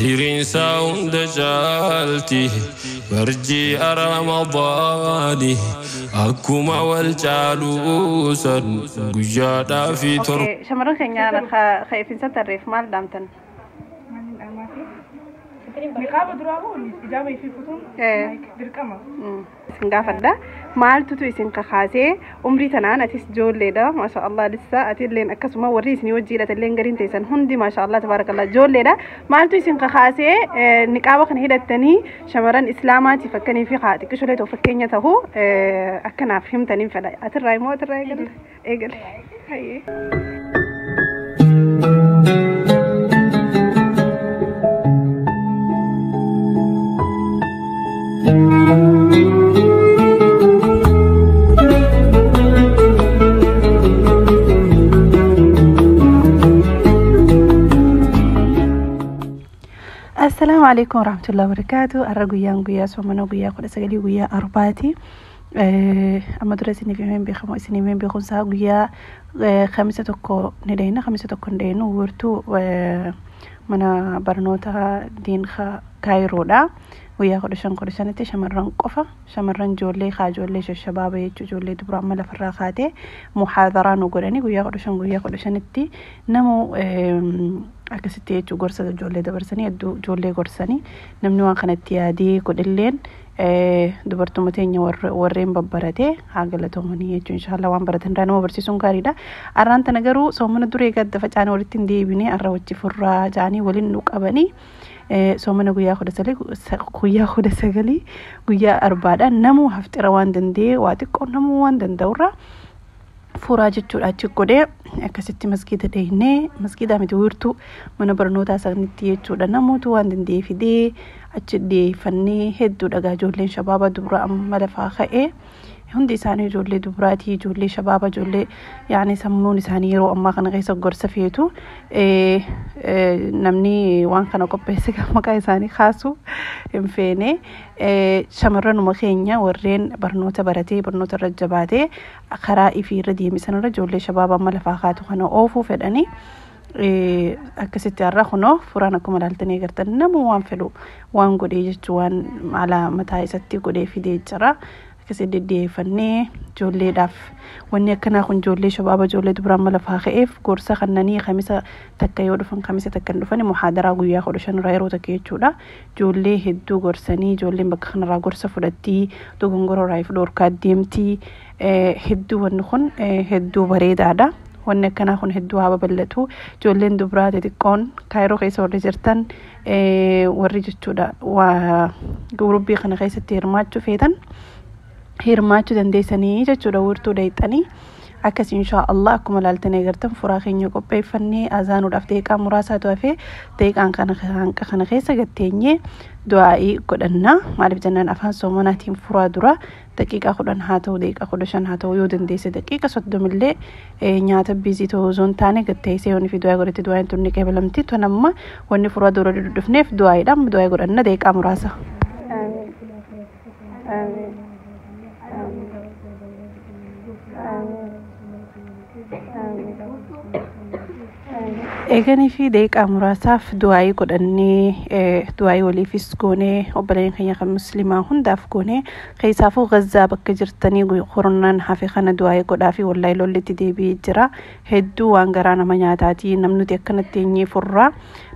Hiriinsaa hunda caalti barji'a Ramadaani akkuma wal caaluusan guyyaadhaa fi torba. Shamarran keenya ka tarreef maal dhaamtan? Maaliin dhaamaati? Niqaaba duraa moo ijaaba ifii futuun dirqama. Isin gaafadha. Maaltutu isin kakaasee umrii tanaan atis ijoolleedha. Maasha Allah lissa atilleen akkasuma warri isinii wajji hidhatalleen gariin teessan hundi maasha Allah tabaarakallah ijoolleedha. Maaltu isin kakaasee niqaaba kana hidhattanii shamarran islaamaatiif akkanii fi haa xiqqisholee ta'u fakkeenya ta'u akkanaaf himtaniin fedha. Atirraa immoo atirraa eegale. Eegale. Hayyee. Assalaamu alaikum warahmatullahi wabarakatuh. Har'a guyyaan guyyaa soomana guyyaa 19 guyyaa arbaati. Amma dura isiniif himeen beekamu isin himeen beekumsaa guyyaa kamisa tokko ni dhayna kamisa tokko hin dhaynu wiirtuu mana barnoota diinqa Kaayiroodha. Guyyaa 15 15tti shamarran qofa shamarran ijoollee kaa ijoollee shashabaaba jechuu ijoollee dubara amma lafarraa kaatee muhaadaraa nu godhanii guyyaa 15 guyyaa 15tti namu akkasitti jechuu gorsa ijoollee dabarsanii hedduu ijoollee gorsanii namni waan kanatti yaadee godhilleen dubartuma teenya warreen babbaratee haa galatoomanii jechuun inshallah waan baratan irraa nama barsiisuun gaariidha. Arraan tana garuu soomana duree gadda facaanii walitti hin deebine arra wajji furraa jaanii waliin nu qabanii soomana guyyaa 19 guyyaa 19 guyyaa arbaadha namuu haftira waan danda'e waa xiqqoo namuu waan danda'urraa furaa jechuudha achi godhee akkasitti masgiida deemnee masgiida miti wiirtuu mana barnootaa sanitti jechuudha namoota waan danda'e fidee achi dhiyeeffannee hedduu dhagaa ijoolleen shabaaba dubra amma lafaa ka'ee hundi isaanii ijoollee dubraatii ijoollee shabaaba ijoollee yaani sammuun isaanii yeroo ammaa kana keessa gorsa feetu namni waan kana qopheesse maqaa isaanii kaasu hin feene shamarranuma keenya warreen barnoota baratee barnoota irra jabaatee karaa ifii irra deeme sanarra ijoollee shabaaba amma lafaa kaatu kana oofuu fedhanii akkasitti har'a kunoo furaan akkuma ilaaltanii agartan namuu waan fedhu waan godhee jechuu waan haala mataa isatti godhee fidee jira. Akkasii deddeeffannee ijoolleedhaaf wanni akkanaa kun ijoollee shabaaba ijoollee dubaraa amma lafaa ka'eef gorsa kannanii kamisa takka yoo dhufan kamisa takka hin dhufan muhaadaraa guyyaa 15 irraa yeroo takka jechuudha. Ijoollee hedduu gorsanii ijoolleen bakka kanarraa gorsa fudhattii dogongora irraa if dhoorkaa deemtii hedduu wanni kun hedduu bareedaadha. Wanni akkanaa kun hedduu haa babal'atu. Ijoolleen dubaraa xixiqqoon Kaayiroo keessa warri jirtan warri jechuudha waa gurubbii kana keessatti hirmaachuu feetan hirmaachuu dandeessanii jechuudha wiirtuu dheeyxanii akkas inshaa Allah akkuma ilaaltanii agartan furaa keenya qopheeffannee azaanuudhaaf daqiiqaa muraasaatu hafee daqiiqaan kana hanqa kana keessa gatteenyee du'aa'ii godhanna. Maaliif jennaan afaan soomanaatiin furaa dura daqiiqaa 10 haa ta'u daqiiqaa 15 haa ta'u yoo dandeesse daqiiqa 30llee nyaata biizii ta'uu osoo hin taane gatteessee yoon fi du'aa godhatti du'aa'iin tun ni qeebalamti. Tun amma wanni furaa dura dhufneef du'aa'iidha. Amma du'aa'ii godhanna daqiiqaa muraasa. Amiin. Amiin. Amiin. Eeganii fi daqiiqaa muraasaaf du'aa'ii godhannee du'aa'ii waliifis goonee obboleen keenya kan musliimaa hundaaf goonee keessaafuu Gazzaa bakka jirtanii koronaan hafe kana du'aa'ii godhaa fi wallaahi lollitti deebi'ee jira. Hedduu waan garaa nama nyaataatii namni nuti akkanatti eenyee furraa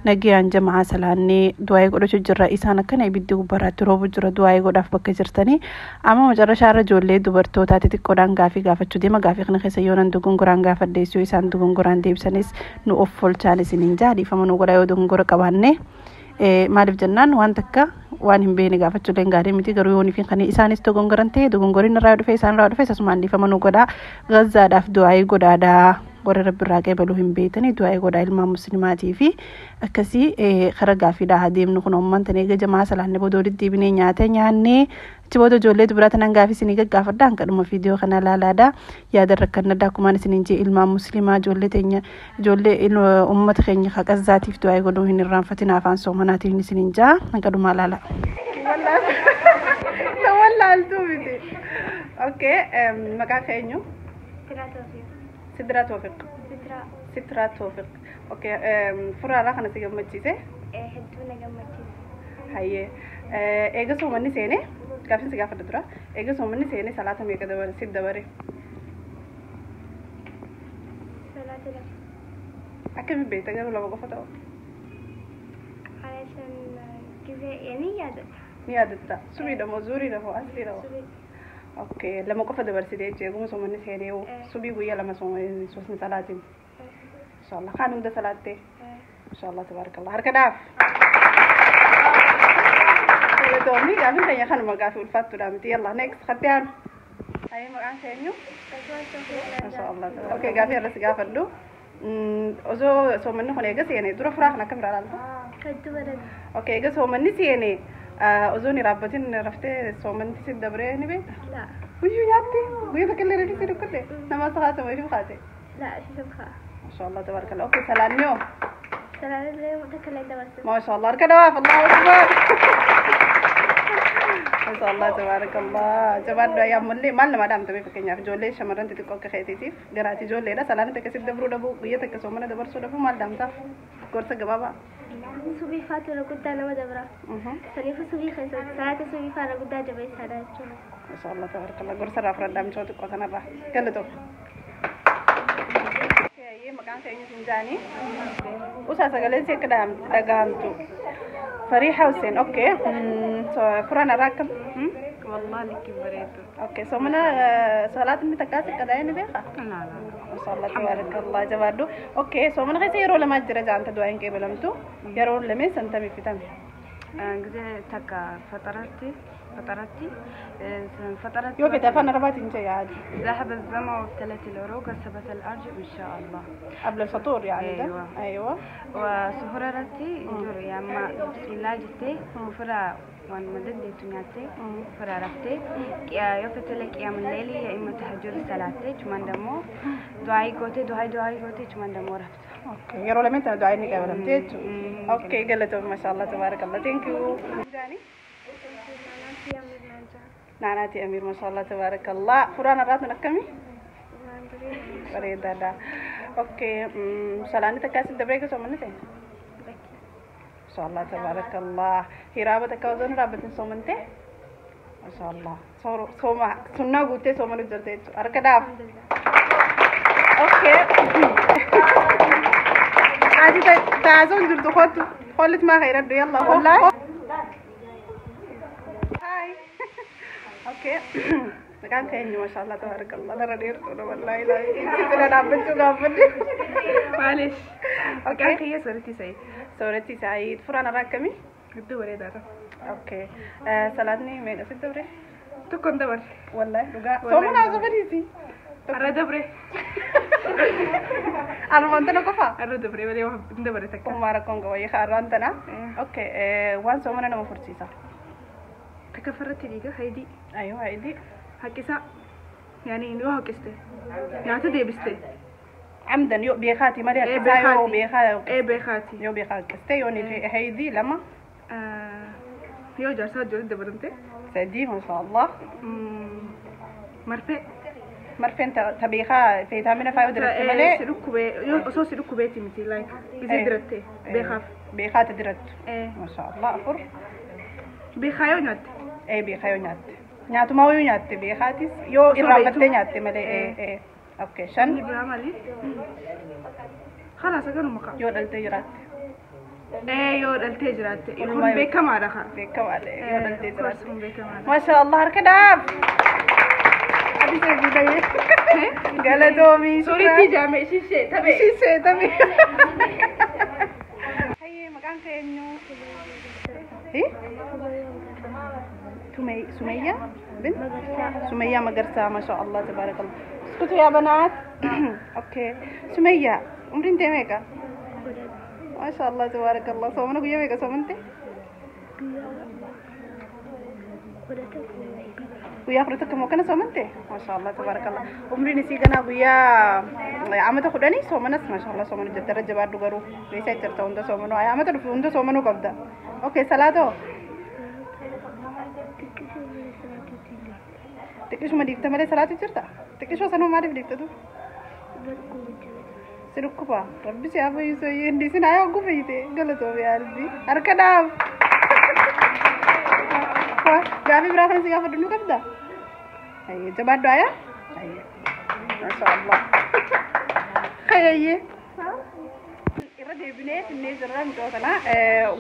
nagayaan jamaa salaannee du'aa'ii godhachuu jirra. Isaan akkana ibiddi gubbaraatti roobu jira du'aa'ii godhaaf bakka jirtanii. Amma macarrashaa irra ijoollee dubartootaa xixiqqoodhaan gaafii gaafachuu deema. Gaafii kana keessa yoo nan dogongoraan gaafadheessuu isaan dogongoraan deebisanis nu of olchaan isiniin jaa dhiifama nu godhaa yoo dogongora qabaanne. Maaliif jennaan waan takka waan hin beekne gaafachuullee gaarii miti garuu yoon fi kan isaanis dogongoran ta'e dogongoriin irraa dhufe isaan irraa dhufe asumaan dhiifama nu godhaa. Gazzaadhaaf du'aa'ii godhaadhaa warra rabbi irraa qeebaluu hin beektanii du'aa'ii godhaa ilmaan muslimaatii fi akkasii kara gaafiidhaa adeemnu kun umman tan eega jamaa salaanne booda walitti deebinee nyaata nyaannee achi booda ijoollee dubaraa tanan gaafii isinii gaggaafadha hanqadhuma viidiyoo kana ilaalaadha yaada irra kan addaa akkumaan isiniin jee ilmaan muslimaa ijoollee teenya ijoollee ummata keenya haqazzaatiif du'aa'ii godhuu hin irraanfatin afaan soomanaatiin isiniin jaa hanqadhuma ilaala. Wallaaltuu miti. Okay, maqaa keenyu? Sidraa Toofiq. Sitraa Toofiq. Okay, furaarraa kana si gammachiise? Hedduu na gammachiisa. Hayyee eega soomanni seenee gaaffiin si gaafadha dura eega soomanni seenee salaata meeqa dabare siif dabare? Salaata lama. Akkamiin beekta garuu lama qofa ta'u? علشان كذا يعني yaadadha. Ni yaadatta. Subiidha moo zuuriidha moo asliidha moo? Subii. Okay, lama qofa dabarsite jechuudha. Eeguma soomanni seenee subii guyyaa lama soosni salaatiin. Inshallah. Kaan hunda salaattee? Inshallah tabaarakallah. Harka dhaaf. Galatoomni gaaffiin keenya kanuma gaaffii ulfaattuudha miti. Yalla next khatti aanu. Hayyee maqaan kee eenyu? Masha Allah. Okay, gaaffii irra si gaafadhu. Osoo soomanni kun eega seene dura furaa kan akkam irraa ilaalta? Hedduu bareeda. Okay, eega soomanni seene osoo hin raabbatin raftee soomanni si dabree ni beekta? لا. Guyyuu nyaatte? Guyyaa tokko illee rifeensi dhukkubde? Nama isa haasawaa fi kaase? لا شو سبخة. Masha Allah tabaarakallah. Okay, salaanni hoo? Salaata illee takka illee dabarse. ما شاء الله harka dhawaaf Allahu akbar. ما شاء الله تبارك الله jabaadhu ayyaammallee maal namaa dhaamtame fakkeenyaaf ijoollee shamarran xixiqqoo akka keetiitiif garaati ijoolleedha salaanni takka sitti dabruu dhabuu guyyaa takka soomana dabarsuu dhabuu maal dhaamtaaf gorsa gabaabaa. Subii faatu irra guddaa nama dabra. Saniifuu subii keessatti salaata subii faana guddaa jabeessaadha jechuudha. ما شاء الله تبارك الله gorsa irraa fudhadhaa michoo xiqqoo kanarraa galatoom. Maqaan keenya Sinjaanii. Usaa sagaleen si akka dhagahamtu. Fariixa Hussein, okay. Furaan irraa akkam? والله لك بريتو. Okay, soomana salaatni takkaa siqqadaa'ee ni beekaa? لا لا. ما شاء الله تبارك الله jabaadhu. Okay, soomana keessa yeroo lamaa jira jaanta du'aa hin qeebalamtu. Yeroo lameen santamii fi tami. ጊዜ ተካ ፈጠረቲ ፈጠረቲ ፈጠረቲ Yoo fedhe afaan arabaatiin jee yaadu. ذهب الظما وابتلت العروق وثبت الأرجل إن شاء الله. قبل الفطور يعني ده. أيوة. أيوة. وسهرتي جور يا ما بسم الله جتي وفرا وان مدد تنياتي فرا رفتي يا يوفت لك يا من ليلي يا إما تهجر صلاتي كمان دمو دعاي قوتي دعاي دعاي قوتي كمان دمو رفت. Okay, yeroo lameen tana du'aa inni qeebalamte jechuudha. Okay, galatoom ما شاء الله تبارك الله. Thank you. Naanaati Amiir ما شاء الله تبارك الله. Furaan irraa tun akkami? Bareedaadha. Okay, salaanni takkaa si dabree osoo manni ta'e? ما شاء الله تبارك الله. Hiraaba takka osoo hin raabbatin soomante? ما شاء الله. Sooma sunnaa guuttee soomanu jirte jechuudha. Harka dhaaf. Okay. Ati taasoo hin jirtu kottu. Qollit maa khayradhu yalla. Wallahi. Hi. Okay. Maqaan keenya ما شاء الله تبارك الله. Dara dheertuudha wallahi. Itti dhaabbachuu gaafadhe. معلش. Okay. Maqaan kiyya Sooretti Sa'iid. Sooretti Sa'iid. Furaan irraa akkamii? Hedduu bareedaadha. Okay. Salaatni meeqa sitti dabre? Tokko hin dabarre. Wallahi dhugaa. Soomana osoo fedhiisi. Har'a dabre. Armaan tana qofa? Har'a dabre malee waan hin dabarre takka. Uumaa rakkoon qaba yeekaa arraan tana. Okay. Waan soomana nama fursiisa. Takka farratti dhiiga haydii. Ayyo haydii. Haqqisaa. Yani yoo haqiste. Nyaata deebiste. عمدا yoo beekaati malee haqqisaa yoo beekaa. Ee beekaati. Yoo beekaa haqiste yoo ni haydii lama. Yoo jaarsaa ijoollee dabalamte. Sadii ما شاء الله. Marfee. Marfeen ta beekaa feetaamina faa yoo diratte malee. Si dhukkubee yoo osoo si dhukkubeeti miti like gisee diratte beekaaf. Beekaati dirattu. ما شاء الله afur. Beekaa yoo nyaatte. Ee beekaa yoo nyaatte. Nyaatumaa yoo nyaatte beekaatis yoo irraanfattee nyaatte malee. Okay, shan. Inni biraa maali? خلاص akkanuma qaba. Yoo dhaltee jiraatte. Ee yoo dhaltee jiraatte. Kun beekamaadha kaa. Beekamaadha yoo dhaltee jiraatte. Kun beekamaadha. ما شاء الله harka dhaaf. Ati seebii Galatoomii. Sooretti jaame ishishee taphee. Ishishee taphee. Hayyee maqaan kee eenyu? سمية بنت سمية مقرسة ما شاء الله تبارك الله. اسكتوا يا بنات. okay سمية عمري انت ميكا ما شاء الله تبارك الله. صومنا قوية ميكا صومنتي ويا خرتك مو كان صومنتي ما شاء الله تبارك الله. عمري نسيقنا ويا عمته خدني صومنس ما شاء الله صومن جت رجب عدو غرو ليس جرت هوندا صومنو اي عمته هوندا صومنو قبدا. okay صلاته xiqqishuma dhiifte malee salaatu jirta? Xiqqishoo sanuu maaliif dhiifte tu? Si dhukkuba. Rabbi si haa fayyisu hindi sin haa hogguu fayyite galatoomi yaa Rabbi. Harka dhaaf. Gaafii biraa kan si gaafadhu nu qabda? Ayyee jabaadhu ayaa? Ayyee. Masha Allah. Hayayyee. Irra deebinee finnee jirra mucoo tana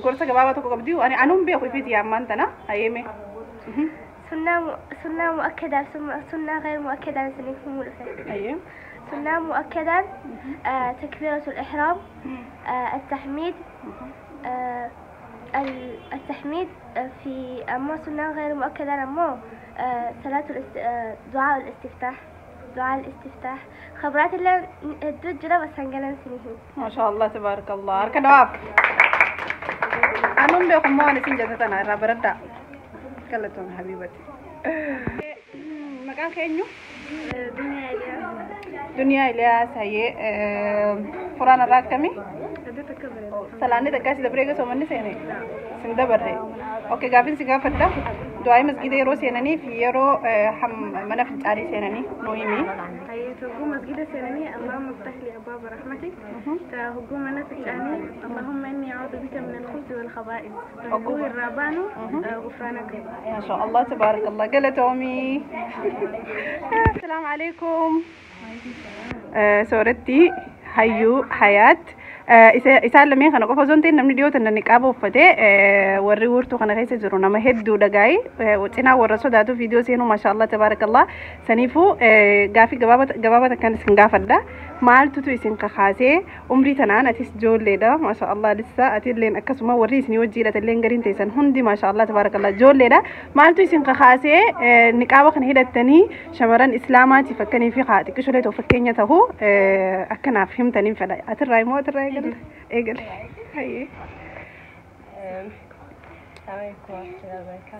gorsa gabaabaa tokko qabdi. Ani anuun beeku ifiiti ammaan tana. Ayyeeme. سنة مؤكدة سنة غير مؤكدة سنكون أيوه. سنة مؤكدة تكبيرة الإحرام، التحميد، التحميد في أما سنة غير مؤكدة أما صلاة دعاء الاستفتاح، دعاء الاستفتاح خبرات اللي الدجرة بس هنقلن سنين. ما شاء الله تبارك الله. أركض أنا بيكم ما نسين جزتنا رابردا كلتهم حبيبتي. مكان كأنه دنيا إلياس. دنيا إلياس هي فرانا راكمي. سلاني تكاسي دبريجة سومني سيني. سندبره. أوكي قابل سيجا فدا. دعاء مسجد يرو سينني في يرو حم منافع عاري سينني نويمي. هي تقوم مسجد سينني اللهم افتح لي أبواب رحمتك. تقوم منافع عاري اللهم إني أعوذ بك من الخبث والخبائث. تقوم الربان غفرانك. ما شاء الله تبارك الله. قالت أمي. السلام عليكم. سورتي hayyuu hayaat isaan lameen kana qofa osoo hin ta'in namni dhiyoo tana niqaaba uffatee warri huurtuu kana keessa jiru nama hedduu dhagaa'ee cinaa warra sodaatu viidiyoo seenuu maashaallah tabaarakallah. Saniifuu gaafii gabaabaa takkaan isin gaafadha. Maaltutu isin kakaasee umrii tanaan atis ijoolleedha maashaallah lissa atilleen akkasuma warri isinii wajji hidhatalleen gariin teessan hundi maashaallah tabaarakallah ijoolleedha. Maaltu isin kakaasee niqaaba kana hidhattanii shamarran islaamaatiif akkanii fi xiqqisholee ta'u fakkeenya ta'u akkanaaf himtaniin fedha. Atirraa immoo atirraa eegale. Eegale. Hayyee.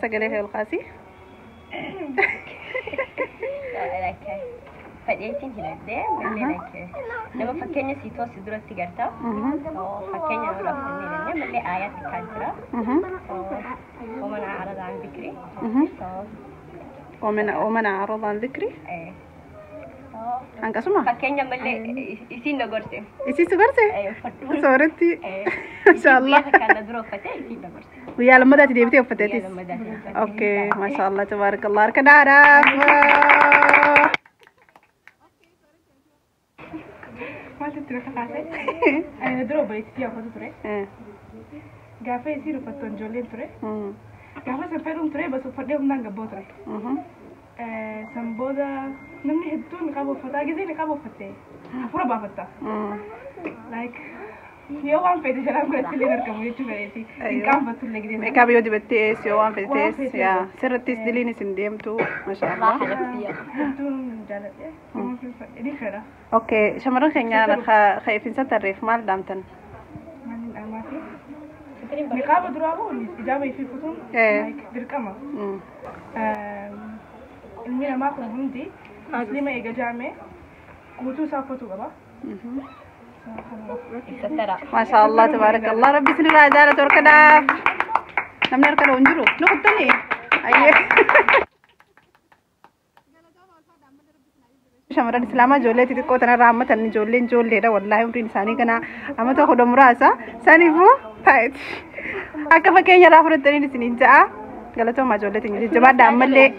Sagalee kee ol kaasii. Fadheetiin hidhadhee mallee nama fakkeenya sii toosi duratti garta. Fakkeenya nama dhaabbannee hidhannee mallee aayaa xiqqaa jira. ومن أعرض عن ذكري. ومن أعرض عن ذكري؟ Akkasuma? Fakkeenya mallee isiin na gorse. Isiin si gorse? Sooratti? Maashaallah. Kana dura uffatee isiin na gorse. Guyyaa lammataatti deebitee uffateetis? Okay, maashaallah tabaarakallah. Harka dhaadhaaf. Maaltu itti kakaase? Ani dura obboleettii uffatu ture. Gaafa isiin uffattu ijoolleen ture. Gaafa san fedhuun ture bas uffadhee humnaan gabboo ture. San booda namni hedduun niqaaba uffataa gisee niqaaba uffatte hafuura baafatta. Like yoo waan fedhe jalaan godhatti illee argamu jechuu fedheeti. Hin qaanfattu illee gisee. Meekaap yoo dibattees yoo waan fedhetes yaa sirrittis diliin isin deemtu maashaallah. Hedduun jaaladhe. Ni fedha. Okay, shamarran keenya ka ifinsa tarreef maal dhaamtan? Maaliin dhaamaati? Niqaaba duraa moo ijaaba ifii kutuun dirqama. Ilmi namaa kun hundi muslima eega jaame guutuu isaa uffatuu qaba. Maashaallah tabaarakallah. Rabbi isinirraa jaalatu harka dhaaf. Namni harka dha'u hin jiru. Nu kuttanii? Ayyee. Shamarran islaamaa ijoollee xixiqqoo tanarraa hammatan ijoolleen ijoolleedha wallaahi umriin isaanii kana amata kudha muraasa saniifuu taa'eeti. Akka fakkeenya irraa fudhattaniin isiniin ja'a. Galatoomaa ijoollee teenya jajjabaadha ammallee.